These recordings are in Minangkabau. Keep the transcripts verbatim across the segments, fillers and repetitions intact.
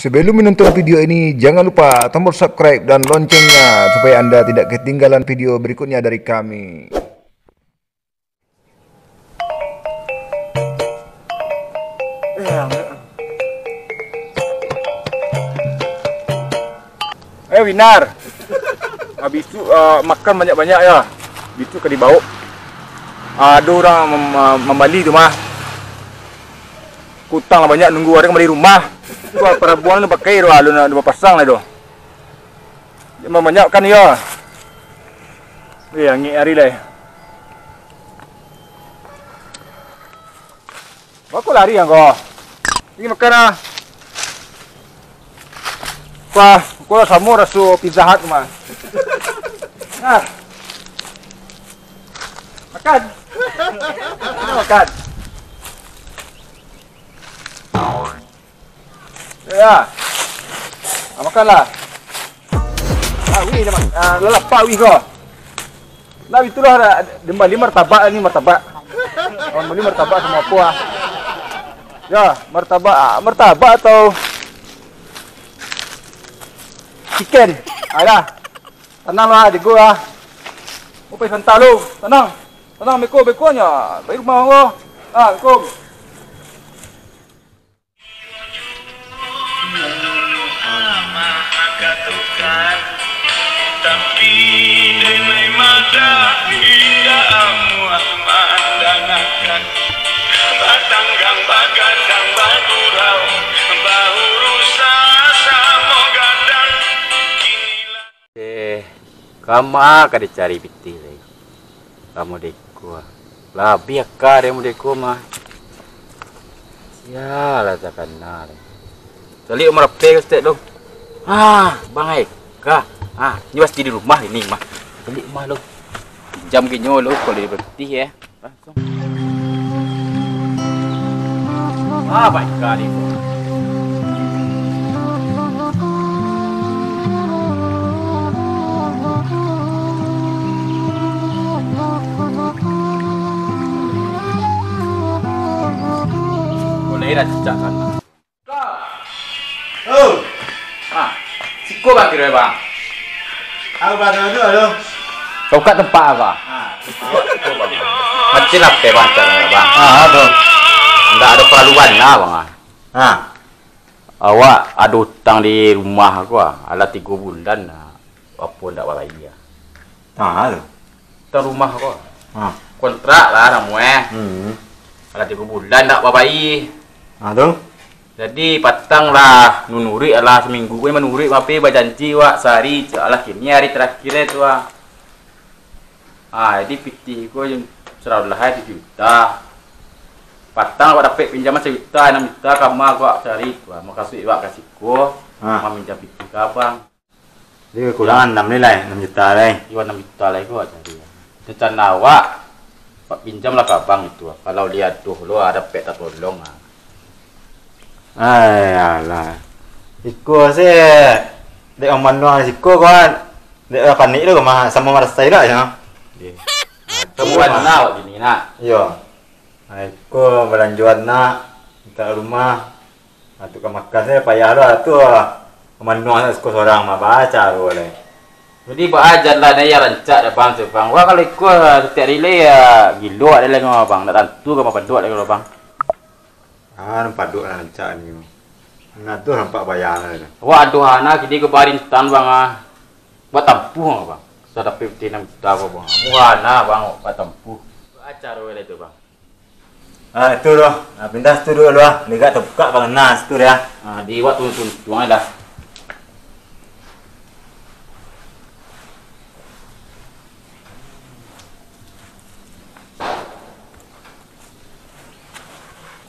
Sebelum menonton video ini, jangan lupa tombol subscribe dan loncengnya supaya Anda tidak ketinggalan video berikutnya dari kami. Eh, Winar. Habis tu, ah, makan banyak-banyak ya. Habis tu ka dibaok. Ah, ado urang mem-, ah, mambali tu mah. Kutang lah banyak, nunggu urang mambali rumah. Tu parabuan tu pakai tu, alun ado bapasang lai tu. Jan banyak makan yo. Eh, angek ari lai. Baa kok lari angko? Pigi makan ah. Wah, kok samo raso Pizza Hut mah. Nah. Makan. Makan. Ya. Ah, makanlah. Ah, wih, dah ma-, ah, lah lapar wih ko. Lah, itulah, dah, dia bali martabak ni, martabak. Orang bali martabak samo apo ah. Ya, martabak, ah, martabak atau chicken. Ah, dah. Tanang lah, jago lah. Mau pai santa lu. Tanang. Tanang, beko, beko nya. Pai rumah ko. Ah, assalamualaikum. Tapi denai madah indak amuah mandanakan. Batanggang bagadang bagurau, baurusan samo gadang. Kinilah Eh, kama ka dicari pitih lai? Ka mode ko. Labiah ka dari mode ko mah. Sialah takana lai. Caliak umah rape ko saketek tu. Ah, Bang ai ka. Ah, nyo pasti di rumah ini mah. Caliak umah lu. Pinjam ka inyo lu, kalau di pitih, eh. Langsung. Ah, baik kali tu. Boleh dah cicak kan. Oh. Ah, siko bang kiro bang. Aku bang tu, tu, tu. Buka tempat apa? Ah, tempat. Mati lah pe bang, cak lah bang. Ah, tu. Ndak ado keperluan lah bang. Ah. Awak ado utang di rumah aku ah. Alah tigo bulan lah. Apo ndak babayia. Ah, tu. Utang rumah ko. Ha. Kontrak lah namo eh. Hmm. Alah tigo bulan ndak babayia. Ha, tu. Jadi patang lah nunuruik alah saminggu ko manuruik, tapi bajanji wak sahari, alah kini hari terakhir eh tu ah. Ha, jadi pitih ko saralah ai tujuah juta. Patang wak dapek pinjaman sajuta, anam juta kama ko wak sahari tu ah. Makasuik wak ka siko, ha, maminjam pitih ka abang. Jadi, kurang anam ni lai, anam juta lai. Iyo, anam juta lai ko cari. Rencana awak, awak pinjam lah ka abang itu. Kalau lihat tu lo, ado pek tatolong ah. Ai, alah. Iko se, dek urang manuang siko kawan. Dek urang panik tu mah, samo marasai lah, yo. Iyo. Kawan lah awak kini nak. Iyo. Ai, iko balanjoan nak, mintak rumah. Atu ka makan se payah lo atu. Manuang siko sorang mah, baa caro lai. Jadi baa jalan nan rancak dek bang tu bang. Wak kalau iko satiok hari lai yo gilo dek lai ngau bang. Ndak tantu ka mapaduak dek lo bang. Ah, nan paduak nan rancak ni. Nah tu nampak bayang lai tu. Wak aduh ana kini ko barintang bang ah. Buek tampuah bang. Sadapek pitih anam juta ko bang. Murah ana bang, buek tampuah. Baa caro lai tu bang. Ah, itu doh. Ah, pindah situ dulu ah. Ligak tabukak pangana situ deh ah. Ah, di iwak tuntuang-tuntuang dah.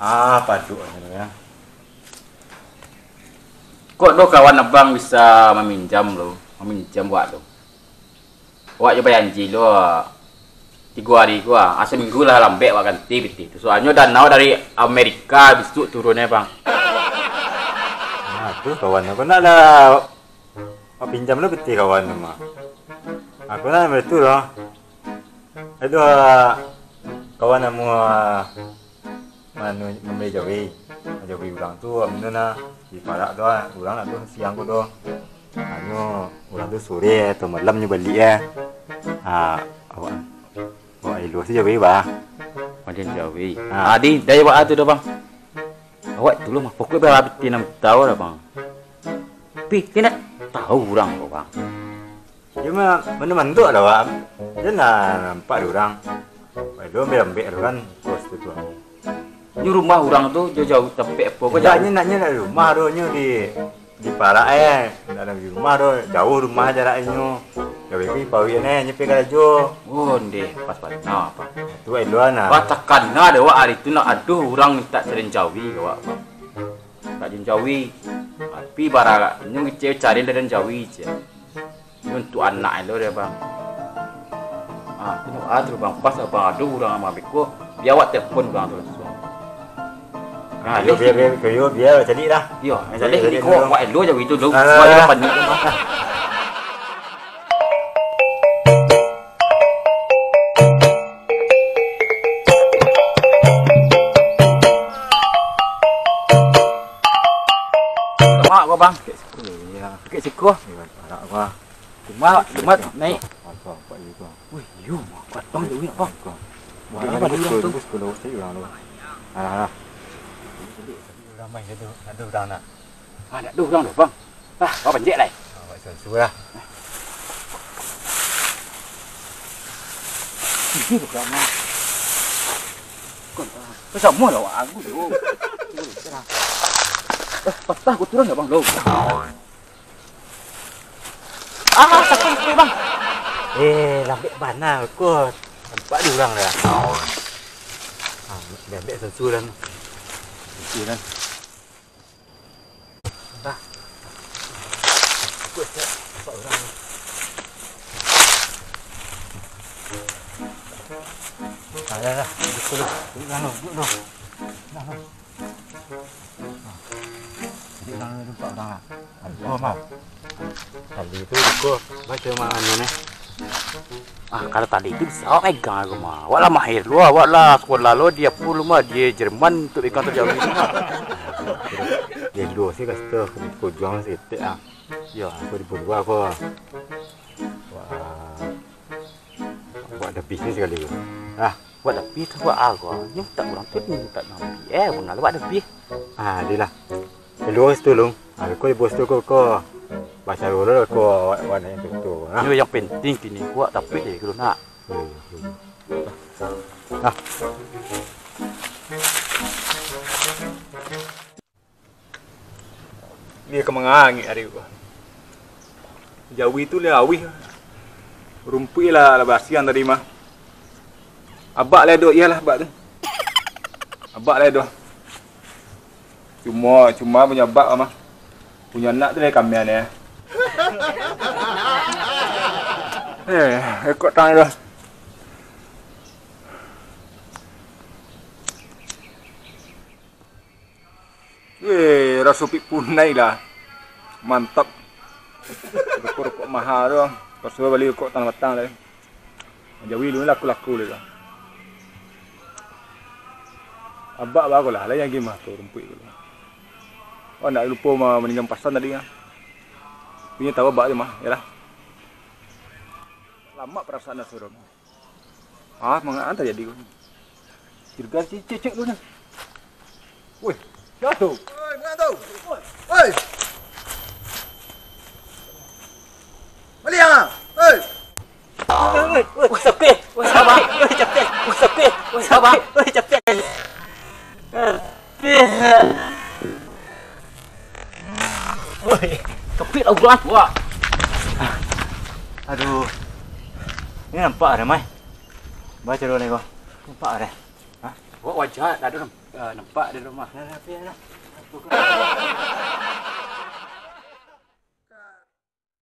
Ah, paduk anu ya. Kok doh kawan abang bisa maminjam lo, maminjam buek lo. Awak jo bajanji lo, tigo ari ko, ah, saminggu lah lambek awak ganti pitih tu. Soalnyo danau dari Amerika bisuak turunnyo, Bang. Nah, tu kawan aku nak lah, awak pinjam lo pitih kawan tu mah. Aku nak ambil tu lah. Itu, ah, kawan namu, ah, manu, mambali jawi. Jawi urang tu, ambo nah, di parak tu, ah, urang nak tu siang ko doh. Hanyo urang tu sore atau malam nyo baliak, ah. Ha, awak, awak elo se jawi, bah. Macam jawi. Ha. Adi, dai awak tu doh, Bang. Awak tu lo mah, pokok bah abih nan tahu lah, Bang. Pi, kena tahu urang ko, Bang. Dia mah, mano mantuk lah, Bang. Dia lah nampak di urang. Elo ambek-ambek tu kan, bos tu, tu. Nyo rumah urang tu jauah-jauah tampek apo ko? Indak, jauah. Nyo nak, nyo nak di rumah tu, nyo di, di parak, eh. Indak di rumah tu, jauah rumah jaraknyo. Gawe ko di pawik, eh, nyo pai karajo. Oh, ndeh, pas bana, Bang. Tu elo nah. Wah, takana dek awak ari tu nak aduh urang mintak carian jawi ka awak, Bang. Nak jan jawi. Tapi baralaknyo kecek cari ladang jawi, cek. Ini untuk anak lo dia, Bang. Ah, tu, ah, tu, Bang. Pas Abang ado urang mah beko, bia awak telepon urang tu langsuang. Ah, yo, bia, bia, bia, bia, caliak lah. Yo, caliak, caliak, caliak ko, dulu. Awak elo jawi tu dulu. Ah, awak lah, elo lah. Panik tu, Bang. Mak ko, Bang. Sakik siko. Sakik siko. Iyo, parak ko. Kumat, kumat, naik. Apa, apa, apa, iyo, ko. Wih, iyo, kuat, Bang, jauah, Bang. Ko. Wah, apa, apa, apa, urang tu? Tunggu, tunggu, tunggu, tunggu, tunggu. Alah, alah. Ramai ado, ado urang nak. Ah, dak ado urang doh, Bang. Ah, awak panjek lai. Awak suruah lah. Ini tu, Bang. Kon, ah. Tu samo lah, awak aku tu. Eh, patah ko turun dak, Bang, lo? Ah, sakik, sakik, Bang. Eh, lambek bana ko. Nampak di urang dah. Ah, lambek sensuran. Sensuran. Dah. Kuat, kuat. Nampak urang. Ah, dah, dah. Duduk dulu. Duduk dulu. Duduk dulu. Dah, dah. Jadi, urang nampak urang lah. Aduh, Bang. Tadi tu, ko, baco mah anu ni. Ah, kalau tadi tu bisa awak megang aku mah. Awak lah mahir lu, awak lah sekolah lo di apa lu mah, di Jerman untuk megang tangan jawi tu mah. Dia dua sih kasih tu, aku kujuang saketek ah. Yo, aku di Purwa ko. Wah. Awak ado bisnis sakali ko. Ah. Awak ado bisnis awak ago. Nyo tak urang tu, nyo tak ngambiak. Eh, bana awak ado bisnis. Ah, ado lah. Lu bos tu, Long. Ah, ko bos tu ko, ko. Baco dulu ko awak, awak nak yang tu, tu. Ah. Nyo yang penting kini awak tapi deh, kalau nak. Iyo, iyo, iyo. Ah. Dia ka mangangik ari ko. Jawi tu lah awih. Rumpuik lah, lah basiang tadi mah. Abak lah doh, iyolah abak tu. Abak lah doh. Cuma, cuma punyo abak mah. Punyo anak tu lah kamian, eh. Eh, ekok tang dah. Weh, raso pik punai lah. Mantap. Rokok-rokok maha tu. Pasu bali rokok tang batang lah. Jawi lu laku-laku lah tu. Abak bago lah, lain lagi mah tu rumpuik tu. Oh, nak lupo ma-, maninggan pasan tadi kan. Punyo tahu abak tu mah, yalah. Lamak perasaan dah suruh. Ah, mangapo nan tajadi ko? Curiga si Cecek tu nah. Woi, sia tu? Oi, mangapo tu? Oi. Baliak ah. Oi. Oi, oi, oi, sapi. Oi, sabar. Oi, sapi. Oi, sapi. Oi, sabar. Oi, sapi. Woi, kepit lah urang tu, ah. Aduh. Ni nampak ado, Mai? Baco dulu ni ko. Nampak ado? Hah? Awak wajar, tak ado namp-, eh, nampak ado rumah. Nah, nah, tapi ado.